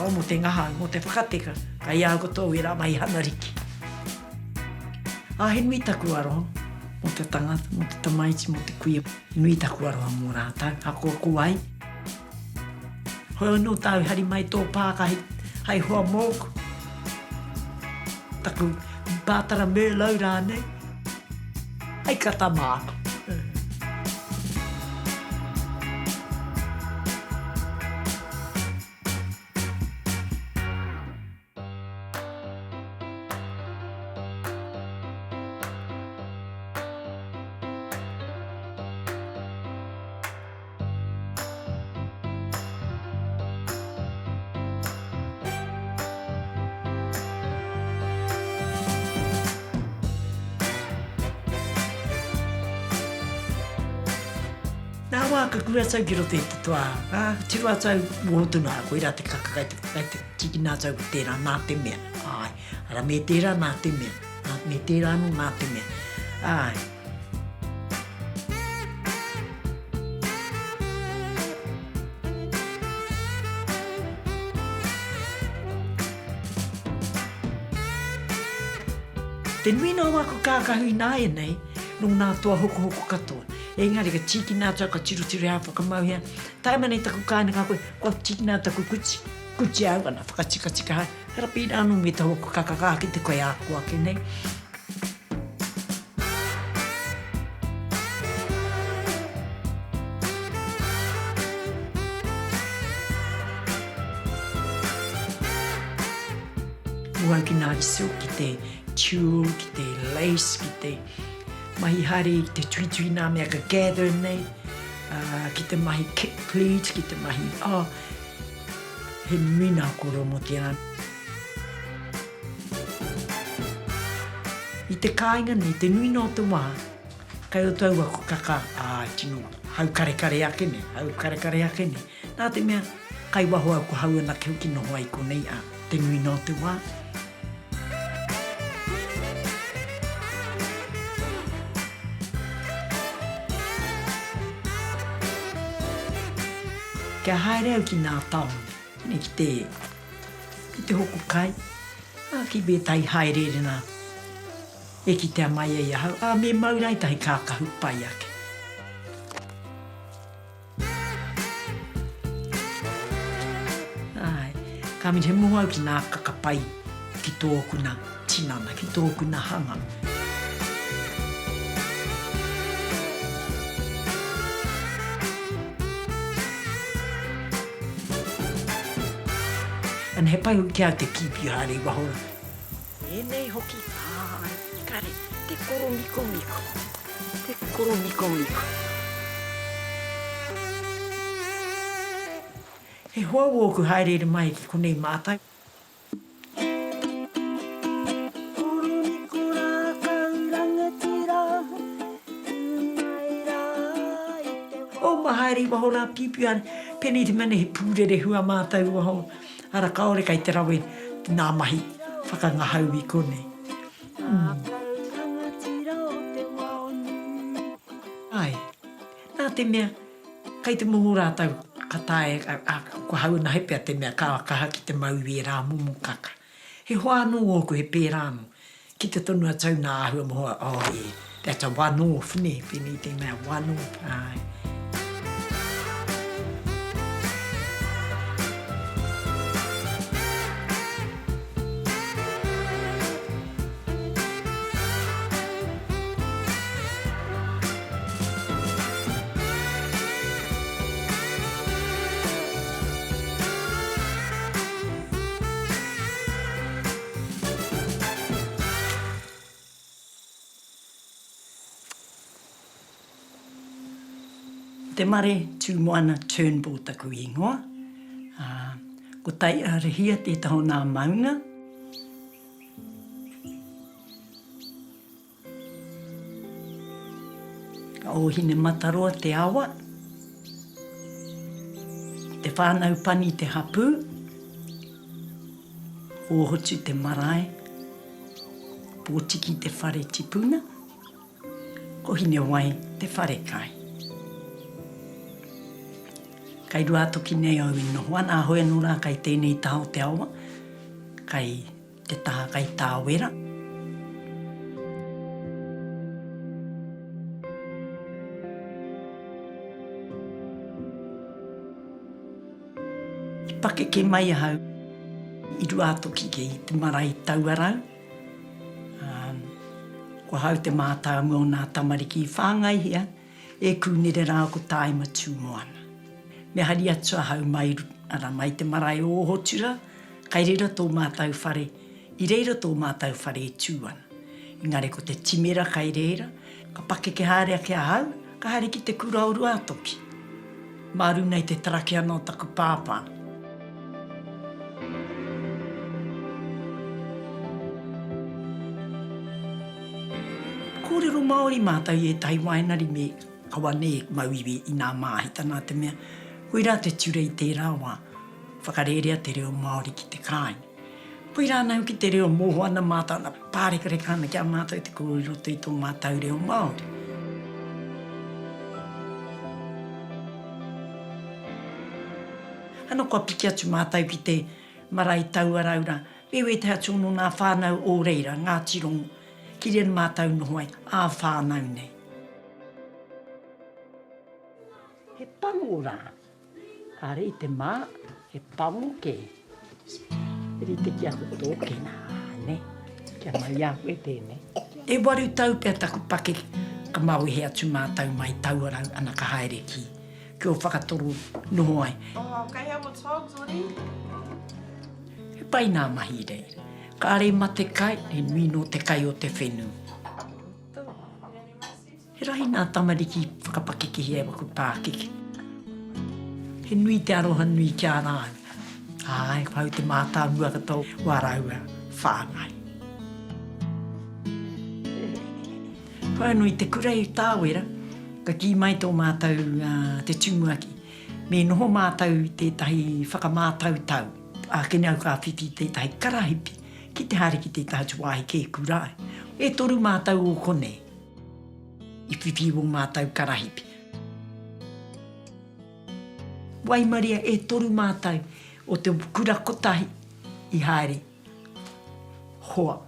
Oh, mō te ngahau, mō te whakateka, kai a au katoa wērā mahi hanariki. Ā, he nui taku aroha mō te tangata, mō te tamaiti, mō te kuia. He nui taku aroha mō rātou, akoa ko wai. Hoi anō tāu hari mai tō pāka hei, hei hoa mōku. Taku pātara Merlot rānei, hei kata māku. Nā wā ka kura atu au ki roto i te toa, ā, tiro atu au mō tonu, ā, koirā te kaka kai te, kai te tīkina atu au ko tērā nā te mea, āe, arā, me tērā nā te mea, ā, me tērā anō nā te mea, āe. Te nuinga o aku kākahu ināianei, nō ngā toa hokohoko katoa. Engari ka tīkina atu au, ka tirotiro i a whakamauhea. Tae mai nei taku kāinga ka koe, kua tīkina taku kuti, kuti au ana, whakatikatika haere. Hara pērā anō me taua kakaka ake te koe āko ake nei. Moe au ki ngā silk, ki te tulle, ki te lace, ki te mahi haere i te tuitui nā mea ka gather nei, ki te mahi kick pleats, ki te mahi, oh, he nui nā kōrero mō tērā. I te kāinga nei, te nuinga o te wā, kei roto au aku kaka, ā, tino haukarekare ake nei, haukarekare ake nei. Nā te mea, kai waho au ko hau anake hoki noho ai konei, ā, te nuinga o te wā. Kia haere au ki ngā tāone, ki te. Ki te hoko kai, ā, ki wētahi hāereere nā, e kitea mai ai ahau, ā, me mau rā ētahi kākahu pai ake. Āe, ka mea, he moho au ki ngā kaka pai ki tōku nā tinana, ki tōku nā hanga. And he pai hoki ki a au te piupiu haere i waho ra. Ēnei hoki, āe, kare, te koromikomiko, te koromikomiko. He hoa wōku haereere mai ki konei mātou. Koromiko rākau rangatira, tū mai rā i te wā. Oh, ma haere i waho rā, piupiu haere. Pēnei te mea nei he pūrerehua mātou i waho, ara kāore kei te rawe nā mahi whakangahau i konei. Rākau rangatira o te wao nui. Āe, nā te mea, Kei te momo rātou ka taea, ā, ko hau anahe pea te mea ka kaha ki te mau i ērā momo kaka. He hoa anō ōku he pērā anō. Kite tonu atu au nā āhua mohoa, oh yeah, that's a one off, nē, pēnei te mea, one off, āe. Te Mare Tūmoana Turnbull taku ingoa. Ko Taiarahia tētahi o nā maunga. Ka Ōhinemataroa te awa, Te Whānau Pani te hapū, Ōhotu te marae, Pōtiki te whare tipuna, Ko Hinewai te wharekai. Kai Ruātoki nei au i noho ana, ā, hoi anō rā kai tēnei taha o te awa, kai te taha kai Tāwera. I pakeke mai ahau i Ruātoki ki te marae Tauarau, ā, ko ahau te mātāmua o nā tamariki i whāngaihia E kūnere rā ko Tāima Tūmoana. Me hari atu ahau mai, arā, mai te marae o Ohotura, kai reira tō mātau whare, i reira tō mātau whare e tū ana. Engari ko te timera kai reira, ka pakeke haere ake ahau, ka haere ki te kura o Ruātoki. Mā runa i te tarake ana o taku pāpā. Kōrero Māori mātou i ētahi waenari me kaua nei mau iwi i nā māhita nā te mea koirā te ture i tērā wā, whakarērea te reo Māori ki te kāinga. Koirā ana hoki te reo mōho ana mātou ana pārekareka ana ki a mātou te kōrero i roto i tō mātou reo Māori. Ana kua piki atu mātou ki te marae taua raura, me wētahi atu ono nā whānau o reira, Ngāti Rongo, ki reira mātou noho ai, ā-whānau nei. He pango rā. Kāre i te mā, he pango kē. He rite ki aku tōkena, nē? Kia mau i a koe tēnei. E waru tau pea taku pakeke, ka mawehe atu mātou mai taua rau ana ka haere ki Ki o Whakatoro noho ai. Oh, kei hea mo togs, Ori? He pai nā mahi i reira. Kāre i mate kai, he nui nō te kai o te whenua. He rahi nā tamariki i whakapakekehia e waku pākeke. He nui te aroha nui ki a rāua. Āe, ko au te mātāmua katoa o ā rāua whāngai. Whai anō i te kura i Tāwera, ka kī mai tō mātou te tumuaki, me noho mātou i tētahi whakamātautau, ākene au ka whiwhi i tētahi karahipi ki te haere ki tētahi atu wāhi kē kura ai. E toru mātou o konei i whiwhi i wō mātou karahipi. Waimaria e toru mātou o te kura kotahi i haere hoa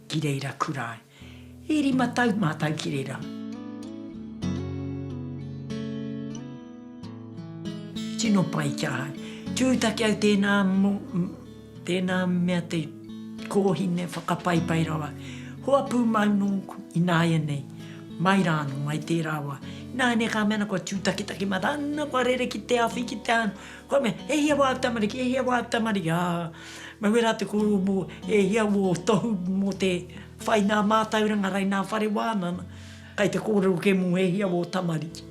ki reira kura ai. E rima tau mātou ki reira. Tino pai ki ahau. Tūtaki au tēnā, tēnā mea te kōhine whakapaipai rawa. Hoa pūmau nōku ināianei, mai rā anō, mai tērā wā. Ināianei ka mea ana kua tūtakitaki mātou, ana kua rere ki te awhi, ki te ano. Kua mea, e hia wāu tamariki, e hia wāu tamariki, ā, mau e rā te kōrero mō e hia wō tohu mō te whai nā mātauranga rai nā whare wānana, kai te kōrero kē mō e hia wō tamariki.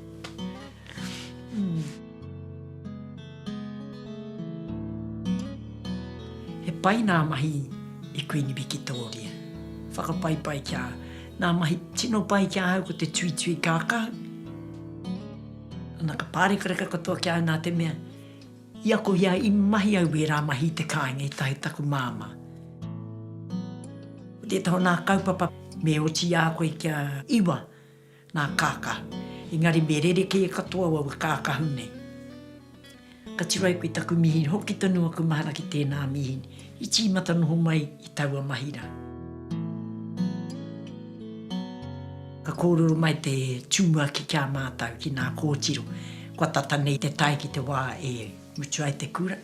Mm. He pai nā mahi i Kuini Wikitōria. Whakapaipai ki a, nā mahi tino pai ki ahau ko te tuitui kākahu. Ana ka pārekareka katoa ki a au nā te mea, i akohia, i mahi au wērā mahi i te kāinga i tae taku māmā. Ko tētahi o nā kaupapa me oti i a koe kia iwa nā kākahu, engari me rerekē katoa aua kākahu nei. Ka tiro ai koe i taku mīhini, hoki tonu aku mahara ki tēnā mīhini, i tīmata noho mai i taua mahi rā. Ka kōrero mai te tumuaki ki a mātou, ki nā kōtiro, kua tata nei te tae ki te wā e mutu ai te kura,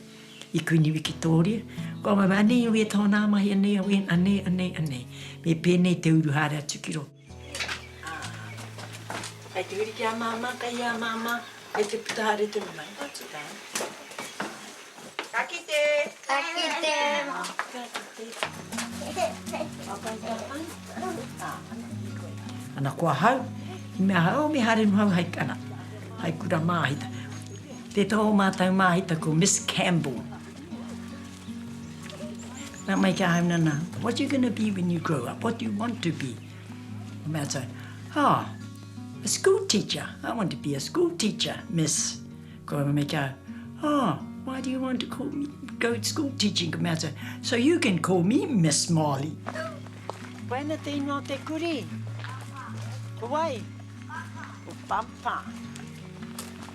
i Kuini Wikitōria. Kua mea mai, anei au e tōnā mahi, anei au e, anei, anei, anei. Me pēnei te uru haere atu ki roto. Kei te huri ki a Māmā, kei a Māmā, kei te puta haere tonu mai. Atu tā. Ka kite! Ka kite! Ka kite. Ana ko ahau, i mea ahau, oh me haere noa au hei, ana, hei kura māhita. Tētahi o mātou māhita ko Miss Campbell. Nā mai ki ahau nana, what you gonna be when you grow up? What do you want to be? Ka mea atu, oh, a school teacher. I want to be a school teacher, miss. Ka mea ki ahau, oh, why do you want to call me, go to school teaching? Ka mea atu, so you can call me Miss Molly. Wena te ingoa o te kuri? Ko wai? Ko Papa.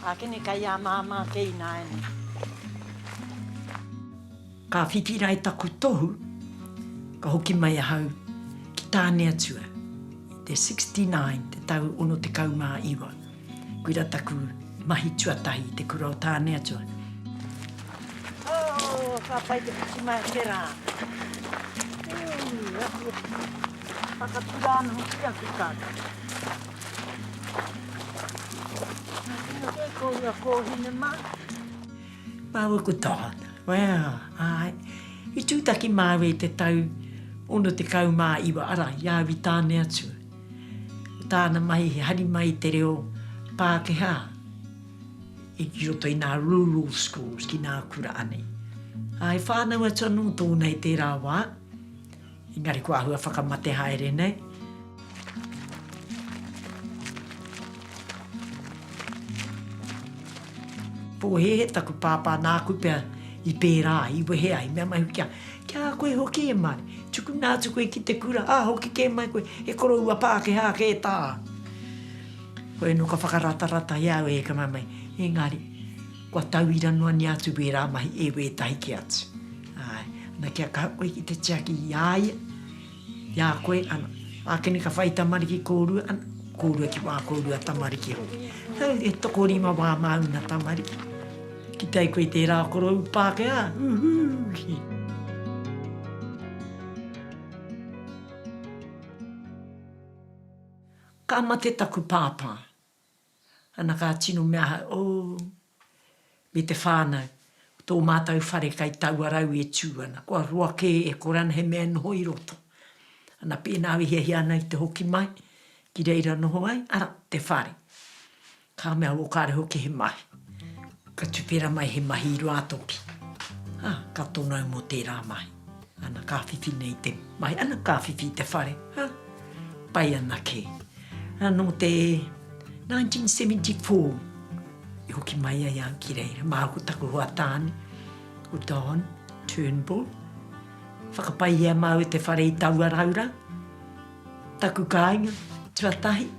Ākene kei a Māmā kē ināianei. Ka whiwhi rā i taku tohu, ka hoki mai ahau ki Tāneatua i te 69, te tau 69. Koira taku mahi tuatahi i te kura o Tāneatua. Oh, ka pai te whiti mai o te rā. Ooh, aku whakatura ana hoki aku kākā. Nā tino kē kōrua kōhine mā. Māua ko Don. Well, āe. I tūtaki māua i te tau 69, arā, i a au i Tāneatua. Ko tāna mahi he hari mai i te reo Pākehā i roto i ngā rural schools, ki ngā kura anei. Ā, he whānau atu anō tōna i tērā wā, engari kua āhua whakamate haere nei. Pōhēhē taku pāpā nāku pea i pērā ai, i wehe ai, mea mai hoki a, Ki a koe hoki e Mare, tukuna atu koe ki te kura, ā, hoki kē mai koe, he koroua Pākehā kē tā. Hoi anō ka whakaratarata i a au e ka mea mai, engari, kua tauira noa ni atu wērā mahi e wētahi kē atu. Āe, ana kia kaha koe ki te tiaki i a ia, I a koe, ana, ākene ka whai tamariki kōrua, ana, kōrua ki wā kōrua tamariki hoki. Hau, he tokorima wā māuna tamariki. Kite ai koe i tērā korou Pākehā, uhū! Ka mate taku pāpā. Ana ka tino mea ahau, oh, me te whānau, ko tō mātau whare kai taua rau e tū ana, kua roa kē e kore ana he mea e noho i roto. Ana pēnā au e hiahia ana i te hoki mai, ki reira noho ai, ara, te whare. Ka mea, oh, kāre hoki he mahi. Ka tuwhera mai he mahi i Ruātoki. Ā, ka tono au mō tērā mahi. Ana, ka whiwhi nei te mahi, ana, ka whiwhi i te whare, ā, pai ana kē. Ā, nō te 1974 i hoki mai ai au ki reira, māu ko taku hoa tāne, ko Don Turnbull. Whakapaihia māua te whare i taua raura, taku kāinga tuatahi.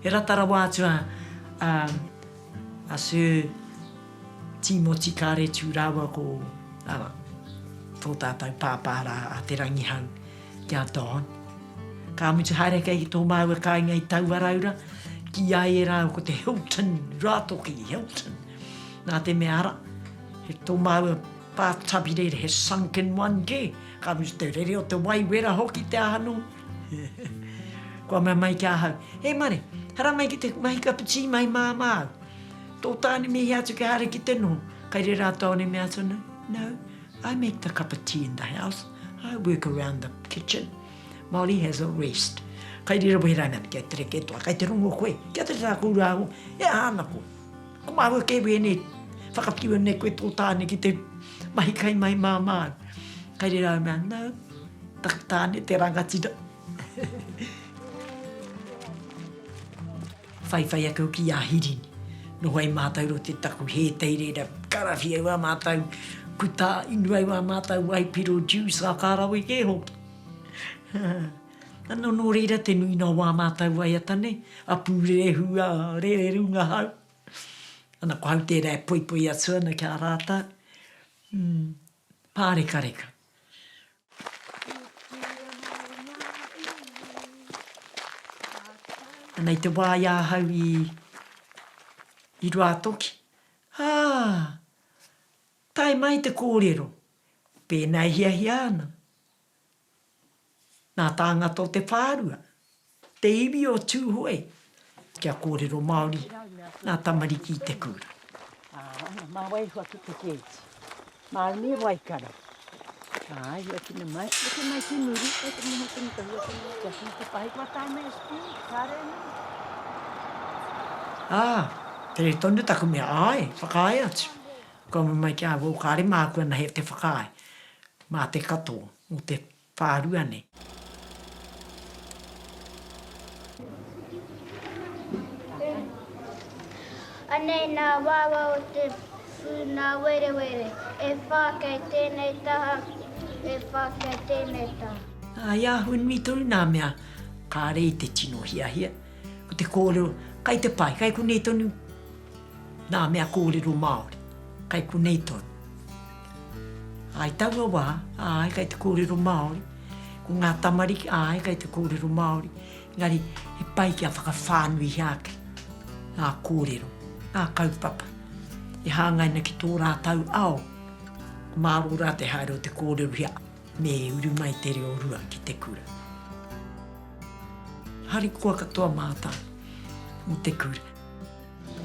He rata rawa atu a, a, a Sir Tīmoti Kāretu rāua ko, ara, tō tātou pāpā rā a Te Rangihau. Ki a Don. Ka mutu haere kei tō māua kāinga i taua raura, kī ai e rāua ko te Hilton Rātoki, Hilton. Nā te mea ara, he tō māua bathtub i reira, he sunken one kē. Ka mutu te rere o te wai wera hoki te aha nō. Kua mea mai ki ahau, E Mare, haramai ki te mahi kapu tī mai mā māu. Tō tāne mihi atu kia haere ki te noho. Kai reira a Don e mea atu ana, No. I make the cup of tea in the house, I work around the kitchen, Molly has a rest. Kai reira wehe rānei ana, kia tere kē toa, kai te rongo koe, kia tere tā kōrua aho, e aha ana koe? Ko māua kē wēnei, whakawhiua nei koe tō tāne ki te mahi kai mai mā māu. Kai reira au mea, no, taku tāne te rangatira. Whaiwhai ake hoki i a Hirini. Noho ai mātou roto i taku hētei reira karawhi ai wā mātou kutā, inu ai wā mātou waipiro juice, ā, ka rawe kē hoki. Ano nō reira te nui noa wā mātou waiata nei, a Pūrerehu, a Rererunga hau. Ana ko hau tērā e poipoi atu ana ki a rātou. Mm, pārekareka. Ana i te wā i ahau i, i Ruātoki, ā, tae mai te kōrero, pēnā e hiahia ana ngā tāngata o te whārua, te iwi o Tūhoe, kia kōrero Māori ngā tamariki i te kura. Mā wai huaki te kēti? Māu me Waikara. Āe, huakina mai. Huaki mai ki muri. Huaki mai ki muri. Huaki mai. Kia kī te pahi kua tae mai a Steve. Kāre anō. Ā, tere tonu taku mea, āe, whakaae atu. Kua mamae ki a au, kāre māku anahe te whakaae. Mā te katoa, mō te whārua nei. Anei nā wawa o te pūnāwerewere, e whā kei tēnei taha, e whā kei tēnei taha. Ā, i āhua nui tonu nā mea kāre i te tino hiahia. Ko te kōrero, kai te pai, kai konei tonu. Nā mea kōrero Māori, kai konei tonu. Ā, i taua wā, āe, kai te kōrero Māori, ko ngā tamariki, āe, kai te kōrero Māori, engari he pai kia whakawhānuihia ake ngā kōrero, ngā kaupapa e hāngai ana ki tō rātau ao. Mārō rā te haere o te kōrerohia me uru mai te reo rua ki te kura. Harikoa katoa mātau mō te kura.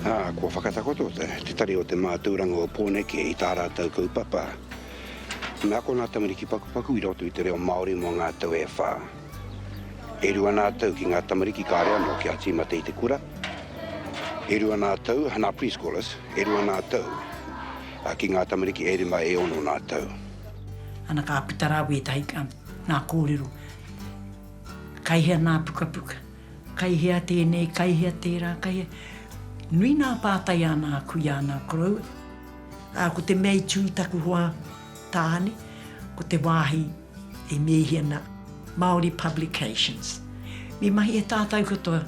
Ā, kua whakatakoto te Tari o te Mātauranga o Pōneke i tā rātou kaupapa me ako ngā tamariki pakupaku i roto i te reo Māori mō ngā tau e whā. E rua nā tau ki ngā tamariki kāre anō kia tīmata i te kura, e rua nā tau, nā preschoolers, e rua nā tau ki ngā tamariki e rima e ono nā tau. Ana ka puta rā wētahi ngā kōrero, kai hea nā pukapuka? Kai hea tēnei, kai hea tērā, kai hea. Nui nā pātai a nā kuia, a nā koroua. Ā, ko te mea i tū taku hoa tāne, ko te wāhi e mēhi ana Māori Publications. Me mahi e tātou katoa,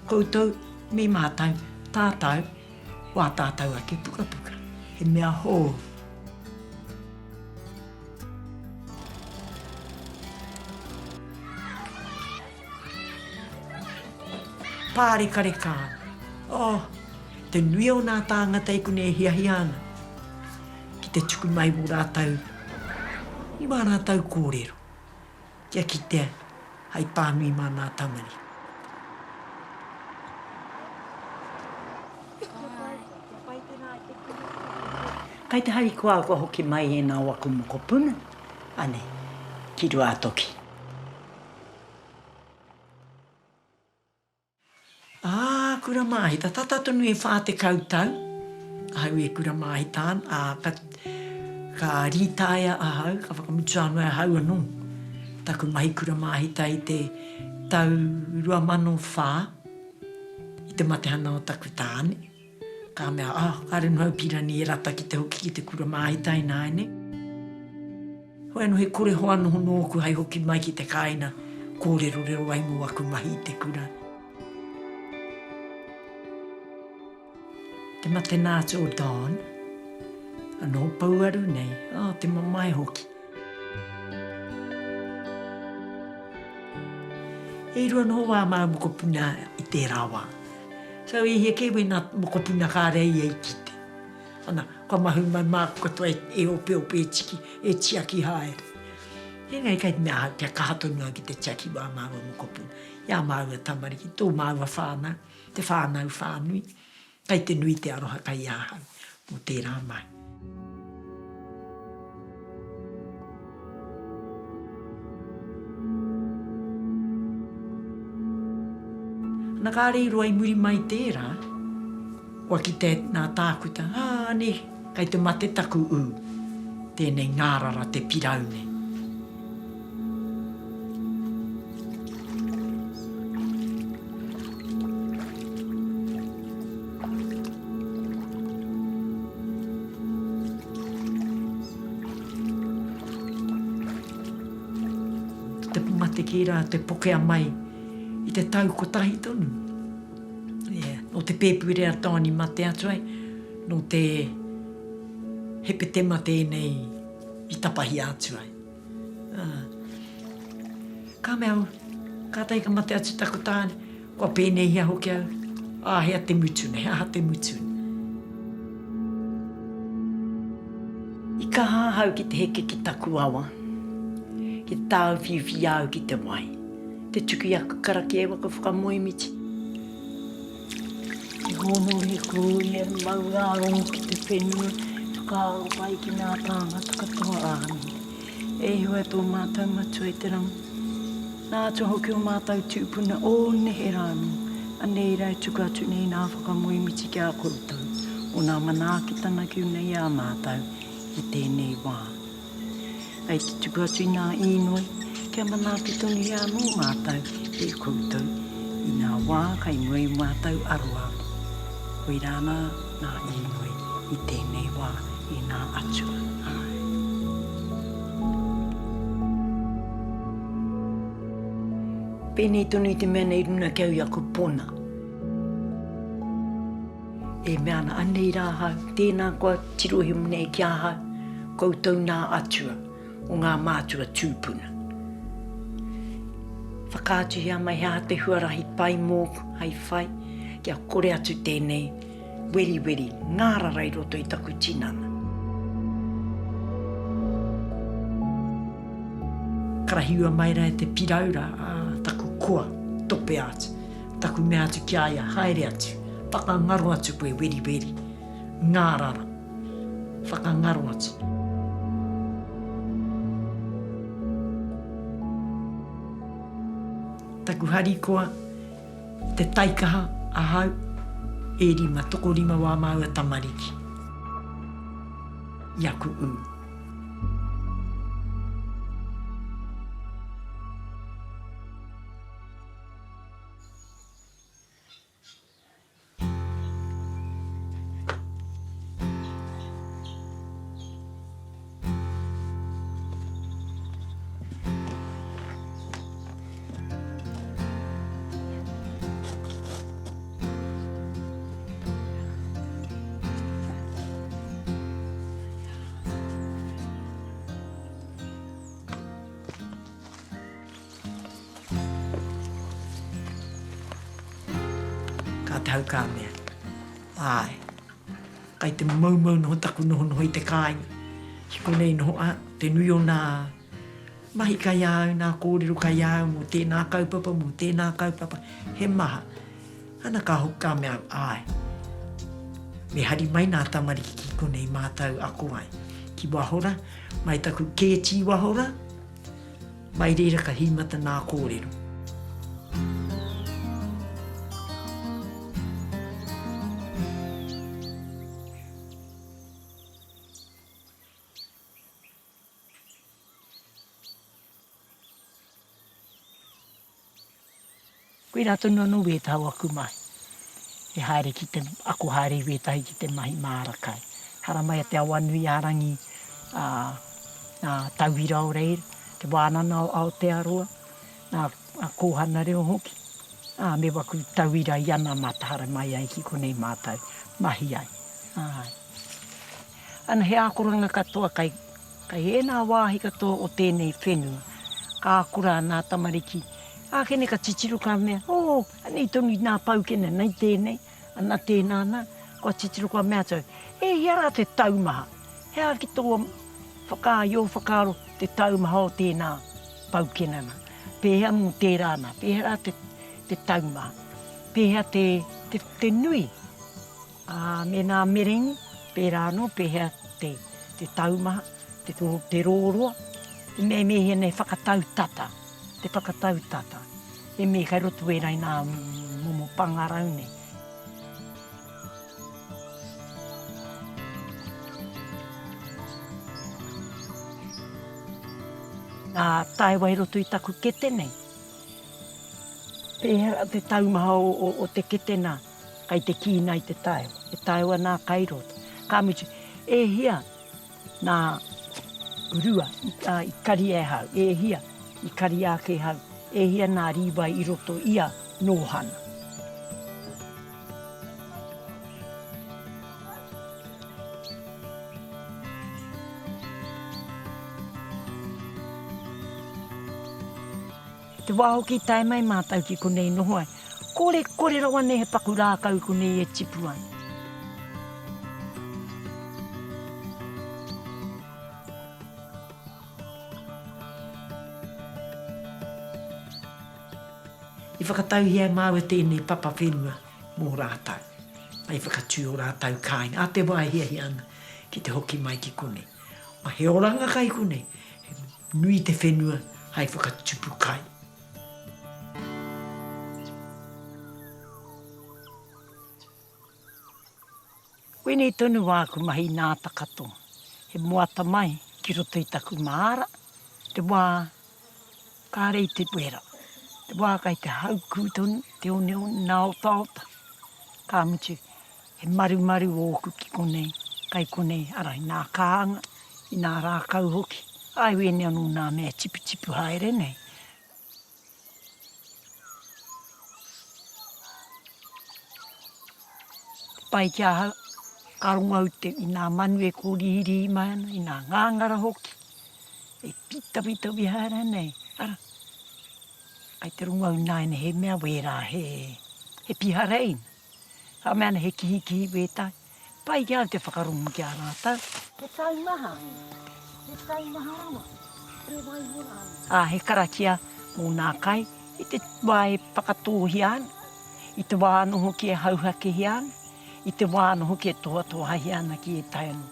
koutou me mātou, tātou, wā tātou ake pukapuka. He mea hou. Pārekareka ana. Oh, te nui o nā tāngata i konei e hiahia ana ki te tuku mai wō rātou, i wā rātou kōrero, kia kitea hai pānui mā nā tamariki. Kai te harikoa kua hoki mai ēnā o aku mokopuna, anei, ki Ruātoki. Ā, kura māhita, tata tonu e 40 tau ahau e kura māhita ana, ā, ka, ka rītaia ahau, ka whakamutua anō e ahau anō taku mahi kura māhita i te tau 2004, i te matehana o taku tāne. Ka mea, ah, kāre noa au pirani e rata ki te hoki ki te kura māhita ināianei. Hoi anō he kore hoa noho nōku hai hoki mai ki te kāina kōrerorero ai mō aku mahi i te kura. Te mate nā atu o Don, anō pouaru nei, oh, te mamae hoki. E rua noho wā māu mokopuna i tērā wā. So e hia kē wēnā mokopuna kāre ia i kite. Ana, kua mahu mai māku katoa e, e opeope e tiki, e tiaki haere. Engari kei te mea ahau kia kaha tonu au ki te tiaki wā māua mokopuna, i ā māua tamariki, tō māua whānau, te whānau whānui. Kei te nui te aroha kei ahau mō tērā mahi. Ana kāre i roa i muri mai tērā, kua kite nā tākuta, ā, nē, kei te mate taku ū, tēnei ngārara te pirau nei. Te mate ki rā te pokea mai i te tau kotahi tonu. Yeah. Nō te Pēpuere a Don i mate atu ai, nō te Hepetema tēnei i tapahia atu ai. Ah. Ka mea au, kātahi ka mate atu taku tāne, kua pēneihia hoki au, ā, hea te mutu nei, he aha te mutu nei. I kaha ahau ki te heke ki taku awa, ki te tāuwhiuwhi au ki te wai, te tuku i aku karakia i waku whakamoemiti. He hōnore kōia maungārongo ki te whenua, whakaaro pai ki ngā tāngata katoa, āmine. E Ihowa tō mātou Matua i te rangi, nā atu hoki ō mātou tūpuna o neherā anō, anei rā e tuku atu nei nā whakamoemiti ki a koutou, mō nā manaakitanga ki runga i a mātou i tēnei wā. Kei te tuku atu i ngā īnoi kia manaaki tonuhia anō mātou e koutou i ngā wā kei mua i mātou aroaro. Koirā nā ngā īnoi i tēnei wā i ngā atua. Āe. Pēnei tonu i te mea nei runa ki au i aku pona. E mea ana, Anei rā ahau, tēnā koa tirohia nei ki ahau, koutou nā atua o ngā mātua tūpuna. Whakaatuhia mai he aha te huarahi pai mōku hei whai, kia kore atu tēnei weriweri ngārara i roto i taku tinana. Karahiua mai rā e te pirau rā, ā, taku koa, topea atu. Taku mea atu ki a ia, haere atu, whakangaro atu koe weriweri, ngārara, whakangaro atu. Taku harikoa, te taikaha ahau, e rima, tokorima wā māua tamariki i aku ū. Ka tau ka mea, Āe, kai te moumou noho taku nohonoho i te kāinga. Ki konei noho a, te nui o nā mahi kai a au, nā kōrero kai a au mō tēnā kaupapa, mō tēnā kaupapa, he maha. Ana ka hoki ka mea, Āe, me hari mai nā tamariki ki konei mātau ako ai. Ki waho ra, mai taku kēti i waho ra, Mai reira ka hīmata nā kōrero. Koirā tonu anō wētahi o aku mahi. He haere ki te ako haere i wētahi ki te mahi māra kai. Haramai a Te Awanuiārangi, ā, ngā tauira o reira, Te Wānanga o Aotearoa, ngā kōhanga reo hoki, ā, me waku tauira i anamata haramai ai ki konei mātou mahi ai. Āe. Ana he ākoranga katoa kai, kai ēnā wāhi katoa o tēnei whenua. Ka akora nā tamariki, ākene ka titiro ka mea, oh, anei tonu nā paukena, nei tēnei, ana tēnā nā, kua titiro kua mea atu au, e hea rā te taumaha, he aha ki tō whakaaro, i ō whakaaro te taumaha o tēnā paukena nā, pēhea mō tērā nā, pēhea rā te, te taumaha, pēhea te, te, te nui. Ā, me nā merengi, pērā anō, pēhea te, te taumaha, te, te rōroa, te mea e mēhia nei whakatau tata, te whakatau tata. E mē kai roto wērā i nā momo pangarau nei. Nā, taewa i roto i taku kete nei. Pēhea te taumaha o, o, o te kete nā? Kai te kī nā i te taewa. He taewa nā kai roto. Ka mutu, e hia nā rua i, a, i kari e hau, e hia i kari ake hau, e hia nā rīwai i roto i a Nōhana. Te wā hoki i tae mai mātou ki konei noho ai, kore, kore rawa nei he paku rākau i konei e tipu ai. I whakatauhia e māua tēnei papa whenua mō rātou, hei whakatū ō rātou kāinga, ā te wā e hiahia ana ki te hoki mai ki konei. A he oranga kai konei, he nui te whenua hai whakatupu kai. Koinei tonu wāku mahi nāta katoa. He moata mai ki roto i taku māra, te wā kāre i te wera, te wā kai te haukū tonu, te oneone, nā otaota. Ka mutu, He marumaru ōku ki konei, kai konei, arā, i nā kānga, i nā rākau hoki. Āe, wēnei anō nā mea tiputipu haere nei. Pai ki ahau, ka rongo au te, i nā manu e kōrihirihi mai ana, i nā ngāngara hoki, e pītawitawi haere ana e, ara, kai te rongo au nāianei he mea wērā, he, he pihareina. Ka mea ana he kihikihi wētahi. Pai ki a au te whakarongo ki a rātou. He taumaha, he taumaha rawa, e waiho rānei. Ā, he karakia mō nā kai i te wā e whakatōhia ana, i te wā anō hoki e hauhakehia ana, i te wā anō hoki e tohatohahia ana ki ētahi anō.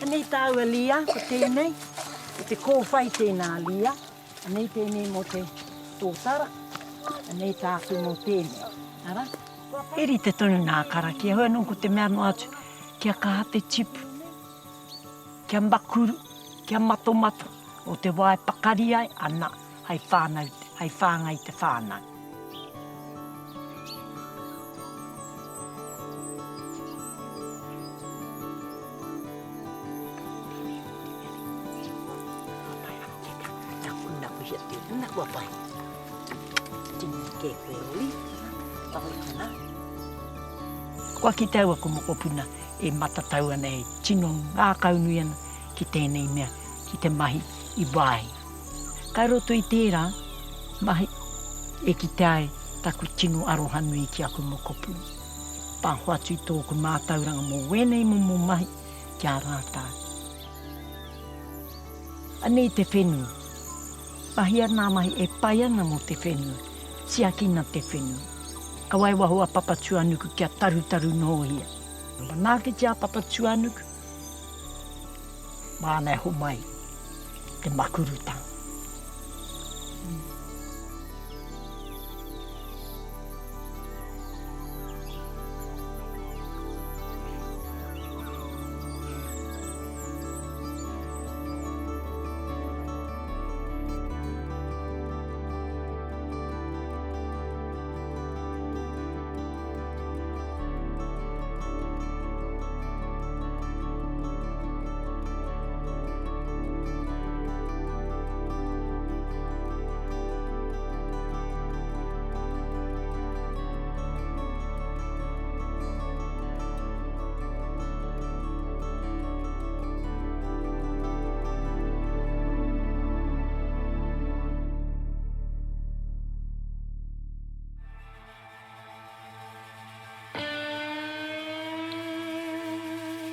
Anei tāua Lia, ko tēnei, ko te kōwhai tēnā Lia, anei tēnei mō te tōtara, anei tāku mō tēnei, ara? He rite tonu nā karakia, hoi anō ko te mea noa atu, kia kaha te tipu, kia makuru, kia matomato, o te wā e pakari ai, ana, hei whānau, hei whāngai te whānau. Kua kite au aku mokopuna e matatau ana, e tino ngākaunui ana ki tēnei mea, ki te mahi i waenga. Kai roto i tērā mahi e kite ai taku tino aroha nui ki aku mokopuna. Pāho atu i tōku mātauranga mō wēnei momo mahi ki a rātou. Anei te whenua. Mahia nā mahi e pai ana mō te whenua. Tiakina te whenua. Kaua e waho a Papatūānuku kia tarutaru nohohia. Manaakitia a Papatūānuku. Māna e homai te makurutanga.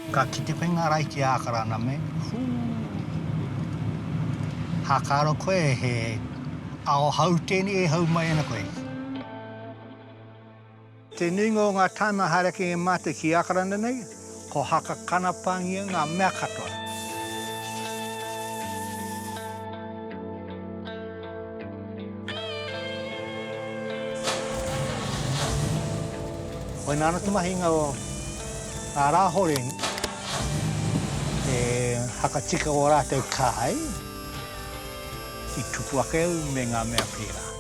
Ka kite koe ngā raiti Ākarana me hū. Hākaro koe he ao hau tēnei e hau mai ana koe. Te nuinga o ngā tāima haere ake e mātou ki Ākarana nei, ko haka kanapangia ngā mea katoa. Koinā ana te mahinga o ngā rāhore e hakatika o rātou kai i tupu ake au me ngā mea pērā.